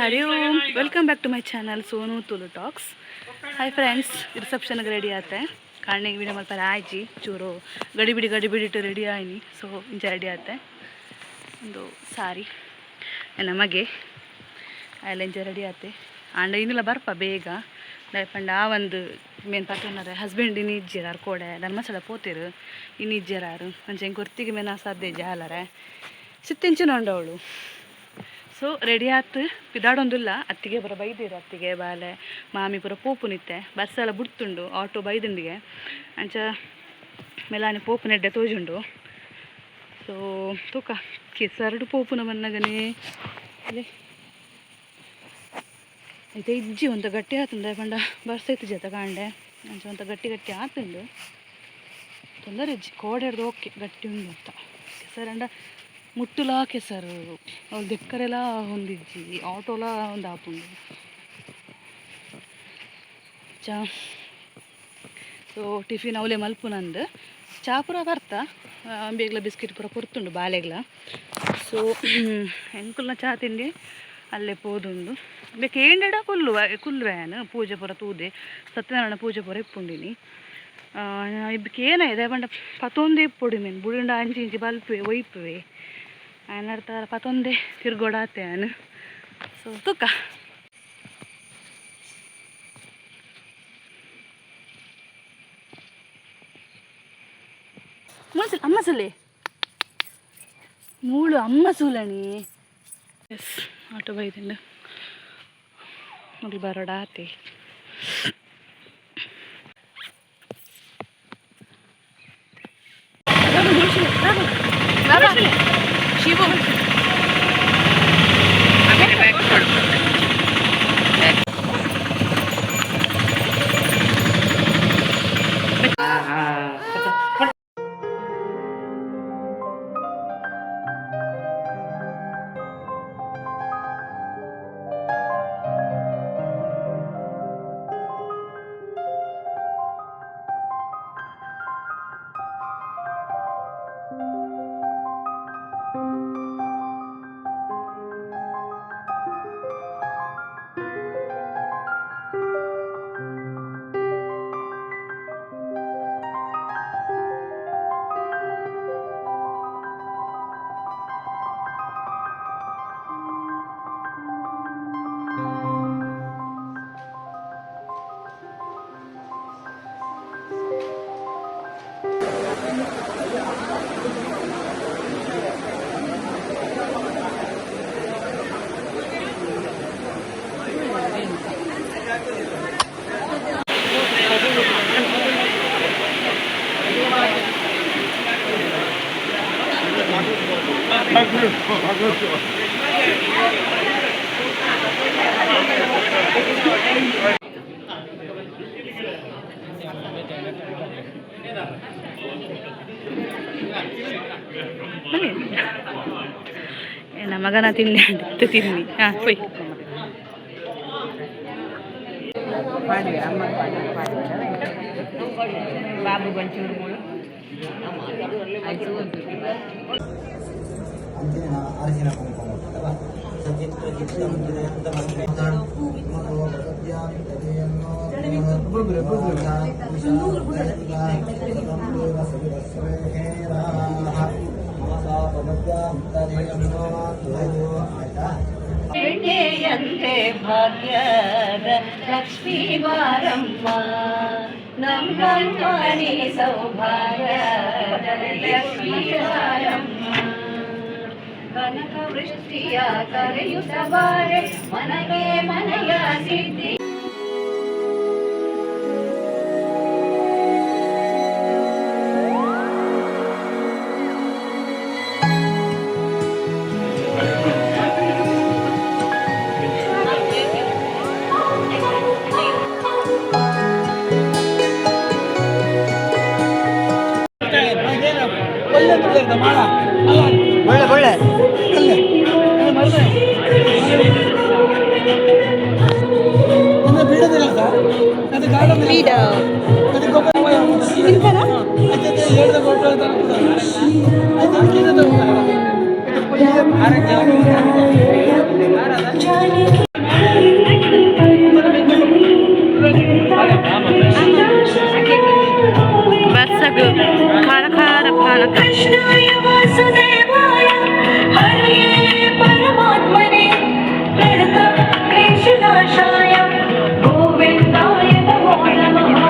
Hari Om, welcome back to my channel Sonu Tulu talks. Hi friends, ರಿಸೆಪ್ಷನ್ಗೆ ready ಆತೆ. ಕಾಣಿಗೆ video ಮಲ್ಪರ ಆಯ್ಜಿ, ಚೂರು ಗಡಿಬಿಡಿ ಗಡಿಬಿಡಿಟ್ಟು ready ಆಯ್ನಿ. ಸೊ ಇಂಚ ರೆಡಿ ಆತೆ. ಒಂದು ಸಾರಿ ನನ್ನ ಮಗೆ ಎಲ್ಲ ಇಂಚ ರೆಡಿ ಆತೆ. ಆಂಡ ಇನ್ನೆಲ್ಲ ಬರ್ಪ ಬೇಗ ಪಂಡ ಆ ಒಂದು ಮೇನ್ ಪತ್ತೊನ್ನರೆ ಹಸ್ಬೆಂಡ್ ಇನ್ನು ಇಜ್ಜಿರಾರು, ಕೋಡೆ ಧರ್ಮಸ್ಥಳ ಪೋತಿರು, ಇನ್ನು ಇಜ್ಜಿರಾರು. ಅಂಚೆ ಎಂಕ್ ಒರ್ತಿಗೆ ಮೇನ ಸಾಧ್ಯ ಜಾಲರೆ ಸಿತ್ತೆಂಚಿನ ಉಂಡು ಅವಳು. ಸೊ ರೆಡಿ ಆತು, ಪಿದಾಡೊಂದುಲ್ಲ. ಅತ್ತಿಗೆ ಪೂರ ಬೈದಿರು, ಅತ್ತಿಗೆ ಬಾಲೆ ಮಾಮಿ ಪೂರ ಪೋಪುನಿತ್ತೆ. ಬಸ್ ಎಲ್ಲ ಬುಡ್ತುಂಡು, ಆಟೋ ಬೈದುಂಡಿಗೆ. ಅಂಚ ಮೆಲಾನಿ ಪೋಪುನೆಡ್ಡೆ ತೋಜುಂಡು. ಸೊ ತೂಕ ಕೆಸರಡು ಪೋಪುನ ಬನ್ನಗನೇ ಅಲ್ಲೇ ಐತೆ ಇಜ್ಜಿ. ಒಂತ ಗಟ್ಟಿ ಆತುಂಡೆ ಪಂಡ ಬರ್ಸ ಇತ್ತು ಜತ ಕಾಂಡೆ. ಅಂಚ ಒಂತ ಗಟ್ಟಿ ಗಟ್ಟಿ ಆತುಂಡು, ತೊಂದರೆ ಇಜ್ಜಿ. ಕೋಡೆಡ್ದು ಓಕೆ, ಗಟ್ಟಿ ಉಂಡು ಅಂತ. ಕೆಸರಂಡ ಮುಟ್ಟುಲಾ ಕೆಸರು, ಅವ್ಳು ದೆಕ್ಕರೆಲ ಹೊಂದಿಜ್ಜಿ, ಆಟೋಲ ಒಂದು ಆಪುಂಡು ಚಾ. ಸೊ ಟಿಫಿನ್ ಅವಲೇ ಮಲ್ಪುನಂದು, ಚಾ ಪೂರ ಬರ್ತ, ಅಂಬಿಗ್ಲ ಬಿಸ್ಕಿಟ್ ಪೂರ ಕೊರ್ತುಂಡು ಬಾಲೆಗ್ಲ. ಸೊ ಎಂಕುಲ್ನ ಚಾ ತಿಂಡಿ ಅಲ್ಲೇ ಪೋದುಂಡು. ಬೇಕೇಂಡೆಡ ಕುಲ್ಲುವ ಕುಲ್ಲುವೆ ಪೂಜೆ ಪೂರ ತೂದೆ, ಸತ್ಯನಾರಾಯಣ ಪೂಜೆ ಪೂರ ಇಪ್ಪುಂಡಿನಿ. ಏನಾಗಿದೆ ಪಂಡ ಪತೊಂದೆ ಇಪ್ಪೊಡು ಮೀನು ಬುಡಿಂಡ ಅಂಚಿ ಇಂಚಿ ಬಲ್ಪುವೆ ಒಯ್ಪುವೆ ಆಯನರ್ತ ಪತೊಂದೆ ತಿರ್ಗೋಡಾತೆ ಆನು. ಸೊ ತುಕ್ಕ ಅಮ್ಮ ಸುಲೆ ಮೂಳು ಅಮ್ಮ ಸೂಲಣಿ. ಎಸ್, ಆಟೋ ಬೈದಿಂಡು, ಮಗಳು ಬರೋಡ ಆತೆ. ಶಿವು. ಮಗನ ತಿನ್ನಿ ಅಂತ ತಿನ್ನಿ. ಹಾಂ, ಹೋಯ್. ಬಾಬು ಒಂಚೂರು ಅರಿಶಿನ ಕುಂಕುಮ ಅಲ್ವಾ? ಸಚಿತ್ರ ಬೆಣ್ಣೆಯಂತೆ ಭಾಗ್ಯದ ಲಕ್ಷ್ಮೀ ಬಾರಮ್ಮ, ನಮ್ಮನಿ ಸೌಭಾಗ್ಯದ ಲಕ್ಷ್ಮೀ ಬಾರಮ್ಮ. ಕನಕ ವೃಷ್ಟಿಯ ಕರೆಯುತ್ತ ಬಾರೆ, ಮನವೇ ಮನೆಯ ಸಿದ್ಧಿ. ಒಳ್ಳೆ ಒಳ್ಳೆ. ಕೃಷ್ಣಾಯ ವಾಸುದೇವಾಯ ಹರಯೇ ಪರಮಾತ್ಮನೆ ಪ್ರಣತ ಕ್ಲೇಶನಾಶಾಯ ಗೋವಿಂದಾಯ ನಮೋ ನಮಃ.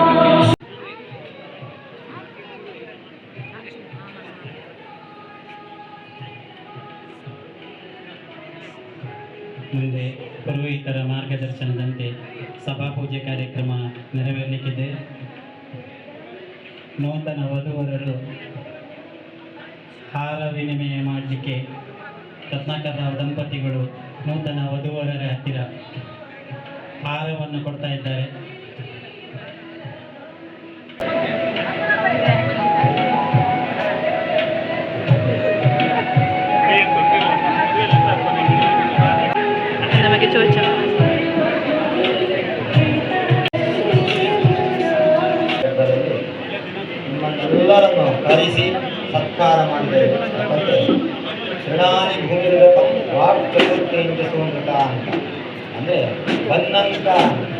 ಮುಂದೆ ಪುರೋಹಿತರ ಮಾರ್ಗದರ್ಶನದಂತೆ ಸಭಾಪೂಜೆ ಕಾರ್ಯಕ್ರಮ ನೆರವೇರಲಿಕ್ಕಿದೆ. ನೂತನ ವಧುವರರು ಹಾರ ವಿನಿಮಯ ಮಾಡಲಿಕ್ಕೆ ರತ್ನಾಕರ್ ರಾವ್ ದಂಪತಿಗಳು ನೂತನ ವಧುವರರ ಹತ್ತಿರ ಹಾರವನ್ನು ಕೊಡ್ತಾ ಇದ್ದಾರೆ. ನಮಗೆ ಚೋಚ. ಸಂದರ್ಭದಲ್ಲಿ ನಿಮ್ಮನ್ನೆಲ್ಲರನ್ನು ಕರೆಸಿ ಸತ್ಕಾರ ಮಾಡಿದ್ದೇವೆ. ಯಾಕಂದರೆ ತೃಣಾನಿ ಭೂಮಿಯ ವಾಕ್ ಚತುರ್ಥಿಯಿಂದ ಸೋಮೃತ ಅಂತ. ಅಂದರೆ ಬಂದಂಥ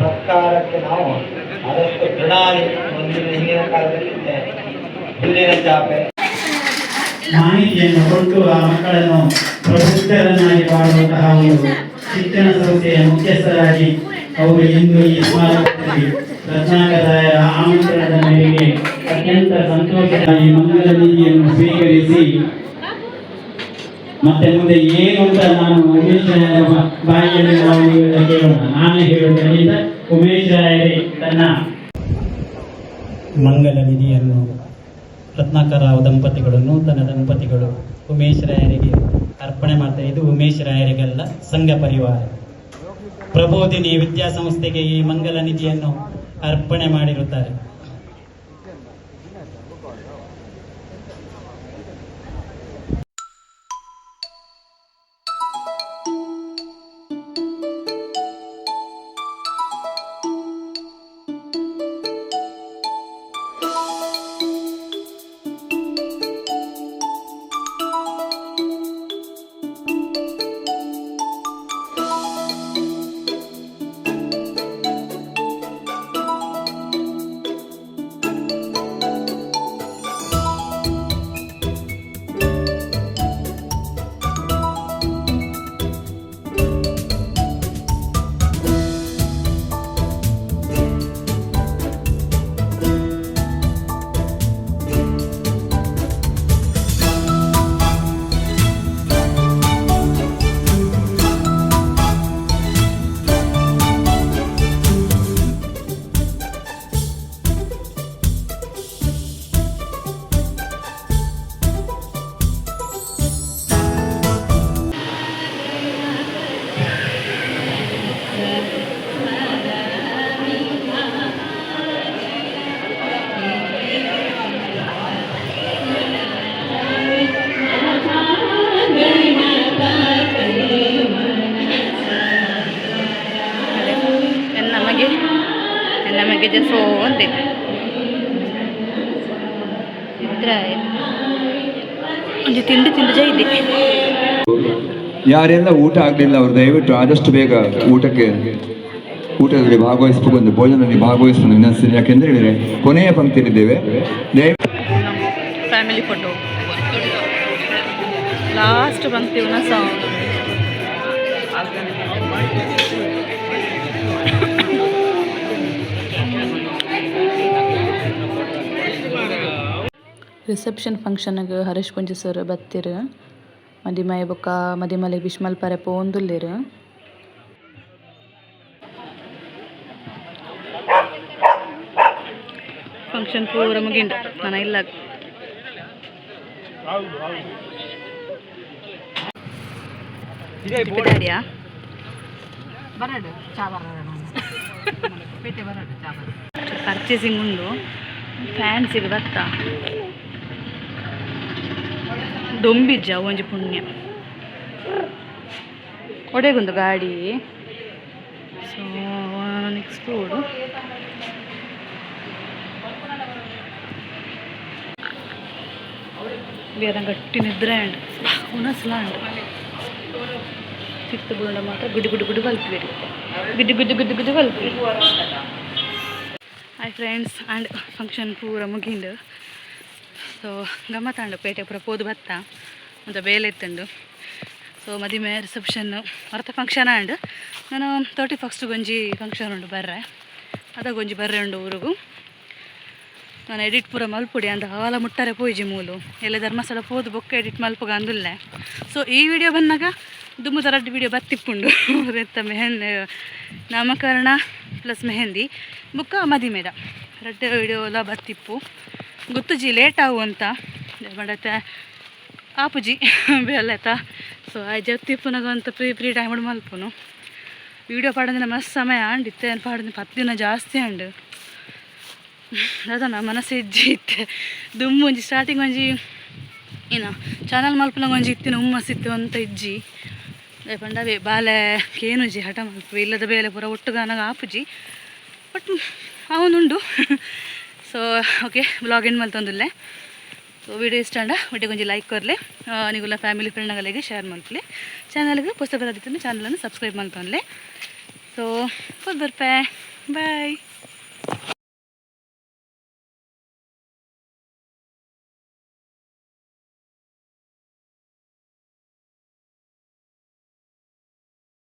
ಸತ್ಕಾರಕ್ಕೆ ನಾವು ಆದಷ್ಟು ತೃಣಾನಿ, ಮುಂದಿನ ಹಿಂದಿನ ಕಾಲದಲ್ಲಿ ಹುಲ್ಲಿನ ಚಾಪೆ. ಮಾಹಿತಿಯನ್ನು ಕೊಟ್ಟು ಆ ಮಕ್ಕಳನ್ನು ಪ್ರಬುದ್ಧರನ್ನಾಗಿ ಮಾಡುವಂತಹ ಒಂದು ಶಿಕ್ಷಣ ಸಂಸ್ಥೆಯ ಮುಖ್ಯಸ್ಥರಾಗಿ ಅವರು ಇಂದು ಈ ಸಮಾರಂಭದಲ್ಲಿ ರತ್ನಾಕರಾಯರ ಆಮಂತ್ರಣದ ಮೇರೆಗೆ ಅತ್ಯಂತ ಸಂತೋಷದ ಈ ಮಂಗಲ ನಿಧಿಯನ್ನು ಸ್ವೀಕರಿಸಿ, ಮತ್ತೆ ಮುಂದೆ ಏನು ಅಂತ ನಾನು ಉಮೇಶ್ ರಾಯರ ಬಾಯಿಯಲ್ಲಿ ನಾವು ಇವೆಲ್ಲ ಕೇಳೋಣ. ನಾನೇ ಹೇಳುವುದರಿಂದ ಉಮೇಶ್ ರಾಯರೇ ತನ್ನ ಮಂಗಲ ನಿಧಿಯನ್ನು ರತ್ನಾಕರರಾವ್ ದಂಪತಿಗಳು, ನೂತನ ದಂಪತಿಗಳು ಉಮೇಶ್ ರಾಯರಿಗೆ ಅರ್ಪಣೆ ಮಾಡ್ತಾರೆ. ಇದು ಉಮೇಶ್ ರಾಯರಿಗಲ್ಲ, ಸಂಘ ಪರಿವಾರ ಪ್ರಬೋಧಿನಿ ವಿದ್ಯಾಸಂಸ್ಥೆಗೆ ಈ ಮಂಗಲ ನಿಧಿಯನ್ನು ಅರ್ಪಣೆ ಮಾಡಿರುತ್ತಾರೆ. ಎನ್ನ ಎನ್ನ ಮಗೆ ಸೋಂದೆ ಇದ್ರ ಒಂಜಿ ತಿಂಡಿ ತಿಂದು ಜೈದೆ. ಯಾರೆಲ್ಲ ಊಟ ಆಗಲಿಲ್ಲ ಅವರು ದಯವಿಟ್ಟು ಆದಷ್ಟು ಬೇಗ ಊಟದಲ್ಲಿ ಭಾಗವಹಿಸಬೇಕು, ಒಂದು ಭೋಜನದಲ್ಲಿ ಭಾಗವಹಿಸಲು ವಿನಂತಿಸ್ತೀನಿ. ಯಾಕೆಂದ್ರೆ ಹೇಳಿದರೆ ಕೊನೆಯ ಪಂಕ್ತಿಯಲ್ಲಿದ್ದೇವೆ. ದಯ ಫ್ಯಾಮಿಲಿ ಫೋಟೋ. ಲಾಸ್ಟ್ ಪಂಕ್ತಿ ಸಾಂಗ್. ರಿಸೆಪ್ಷನ್ ಫಂಕ್ಷನ್ಗೆ ಹರೀಶ್ ಪಂಜಿ ಸರ್ ಬತ್ತೆರ್. ಮದಿಮಯ ಬೊಕ್ಕ ಮದಿಮಲೆಗ್ ವಿಶ್ ಮಲ್ಪರೆ ಪೋವೊಂದುಲ್ಲೆರ್. ಫಂಕ್ಷನ್ ಪೂರ ಮುಗಿಂಡು. ನನ ಇಲ್ಲ ಪಿದಾಡಿಯಾ? ಬರಡು ಚಾ ಬರಡು ಪೇಟೆ ಬರಡು ಚಾ ಬರಡು. ಪರ್ಚೇಸಿಂಗ್ ಉಂಡು. ಫ್ಯಾನ್ಸಿಗೆ ಬತ್ತ ದೊಂಬಿಜ್ಜ ಒಂಜಿ ಪುಣ್ಯ ಒಡೆಗೊಂದು ಗಾಡಿ. ಸೊ ನೆಕ್ಸ್ಟ್ ರೋಡು ಬೇರೆ ಗಟ್ಟಿ ನಿದ್ರೆ ಅಂಡ್ ಉನಸ್ಲ ಅಂಡ್ ತಿರ್ತು ಬುಂಡ ಮಾತ್ರ ಗುಡಿ ಗುಡಿ ಗುಡಿ ಬಲ್ಪಿರಿ, ಗುಡ್ಡು ಗುಡ್ಡು ಗುಡ್ಡು ಗುಡ್ಡು ಬಲ್ಪಿರಿ. ಹಾಯ್ ಫ್ರೆಂಡ್ಸ್, ಆ್ಯಂಡ್ ಫಂಕ್ಷನ್ ಪೂರ ಮುಗಿಂಡು. ಸೊ ಗಮ್ಮತ್ತಾಂಡು ಪೇಟೆ ಪೂರ ಪೋದು ಬತ್ತ ಅಂತ ಬೇಲೆ ಇತ್ತುಂಡು. ಸೊ ಮದಿಮೆ ರಿಸೆಪ್ಷನ್ ಹೊರತ ಫಂಕ್ಷನ್ ಆಂಡ್. ನಾನು 31st ಒಂಜಿ ಫಂಕ್ಷನ್ ಉಂಡು ಬರ್ರೆ, ಅದಾಗ ಒಂಜಿ ಬರ್ರೆ ಉಂಡು ಊರುಗು. ನಾನು ಎಡಿಟ್ ಪೂರ ಮಲ್ಪುಡಿ ಅಂದ ಆಲ ಮುಟ್ಟರೆ ಪೋಯಿಜಿ ಮೂಲು ಎಲ್ಲ ಧರ್ಮಸ್ಥಳ ಪೋದು ಬೊಕ್ಕ ಎಡಿಟ್ ಮಲ್ಪುಗ ಅಂದುಲ್ಲೆ. ಸೊ ಈ ವಿಡಿಯೋ ಬಂದಾಗ ದುಮ್ಮು ರಡ್ಡ್ ವಿಡಿಯೋ ಬತ್ತಿಪ್ಪುಂಡು. ರೆತ್ತ ಮೆಹಂದಿ ನಾಮಕರಣ ಪ್ಲಸ್ ಮೆಹಂದಿ ಬೊಕ್ಕ ಮದಿಮೆದ ರಡ್ಡ್ ವಿಡಿಯೋಲ ಬತ್ತಿಪ್ಪು. ಗೊತ್ತುಜಿ ಲೇಟ್ ಆವು ಅಂತ ಪಂಡತ್ತೆ ಆಪುಜಿ ಬೇಲೆತ. ಸೊ ಆಯ್ ಜತ್ತಿಪ್ಪುನಾಗ ಅಂತ ಫ್ರೀ ಫ್ರೀ ಟೈಮ್ ಮಲ್ಪುನು. ವಿಡಿಯೋ ಪಾಡಂದಿನ ಮಸ್ತ್ ಸಮಯ ಆಂಡ್ ಇತ್ತೆ ಪಾಡಂದಿನ 10 ದಿನ ಜಾಸ್ತಿ ಆಂಡ್. ದಾದನ ಮನಸ್ಸು ಇಜ್ಜಿ ಇತ್ತೆ. ದುಮ್ಮು ಒಂಜಿ ಸ್ಟಾರ್ಟಿಂಗ್ ಒಂಜಿ ಏನ ಚಾನಲ್ ಮಲ್ಪುನಾಗ ಒಂಜಿ ಇತ್ತಿನ ಹುಮ್ಮಸ್ ಇತ್ತು ಅಂತ ಇಜ್ಜಿ. ಪಂಡ ಅವೇ ಬಾಲೆ ಕೇನುಜಿ ಹಠ ಮಲ್ಪು ಇಲ್ಲದ ಬೇಲೆ ಪೂರ ಒಟ್ಟುಗಾನಾಗ ಆಪುಜಿ, ಬಟ್ ಅವನುಂಡು. ಸೊ ಓಕೆ ಬ್ಲಾಗ್ ಎಂಡ್ ಮಲ್ತೊಂದುಲ್ಲೆ. ಸೊ ವಿಡಿಯೋ ಇಷ್ಟ ಆಂಡ ವಿಡಿಯೋಗೆ ಒಂಜಿ ಲೈಕ್ ಕೊರ್ಲೆ, ನಿಗುಲ ಫ್ಯಾಮಿಲಿ ಫ್ರೆಂಡ್ಗಳಿಗೆ ಶೇರ್ ಮಲ್ಪುಲೆ, ಚಾನಲ್ಗೆ ಪೊಸ ಬರದಿತ್ತು ಚಾನಲನ್ನು ಸಬ್ಸ್ಕ್ರೈಬ್ ಮಲ್ತೊನ್ಲೆ. ಸೊ ಬರ್ಪೆ, ಬಾಯ್.